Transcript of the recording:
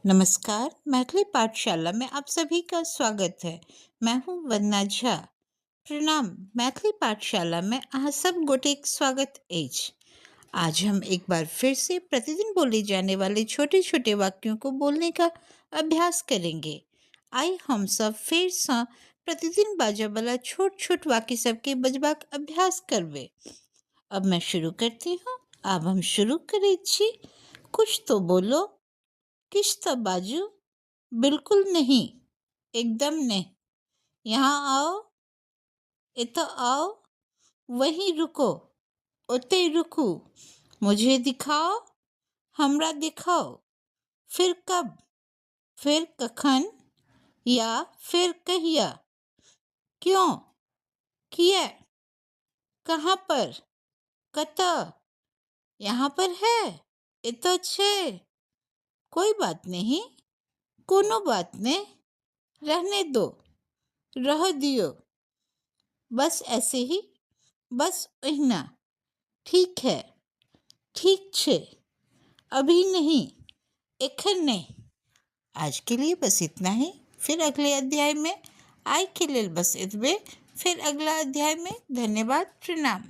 नमस्कार, मैथिली पाठशाला में आप सभी का स्वागत है। मैं हूँ वंदना झा। प्रणाम, मैथिली पाठशाला में अहाँ सब गोटेक स्वागत अछि। आज हम एक बार फिर से प्रतिदिन बोले जाने वाले छोटे छोटे वाक्यों को बोलने का अभ्यास करेंगे। आइ हम सब फेरसँ प्रतिदिन बाजऽ छोट छोट वाक्य सबके बजबाक अभ्यास करबै। अब मैं शुरू करती हूँ। आब हम शुरू करै छी। कुछ तो बोलो, किछु तऽ बाजू, बिल्कुल नहीं, एकदम नहीं, यहाँ आओ, एतऽ आउ, वहीं रुको, ओतहि रुकू, मुझे दिखाओ, हमरा देखाउ, फिर कब, फेर कखन या फेर कहिया, क्यों, किए, कहाँ पर, कतऽ, यहाँ पर है, एतऽ छै, कोई बात नहीं, कोनो बात नहि, रहने दो, रहऽ दियौ, बस ऐसे ही, बस ओहिना, ठीक है, ठीक छै, अभी नहीं, एखन नहि। आज के लिए बस इतना ही। फिर अगले अध्याय में। आइ के लेल बस एतबे, फेर अगला अध्याय में। धन्यवाद, प्रणाम।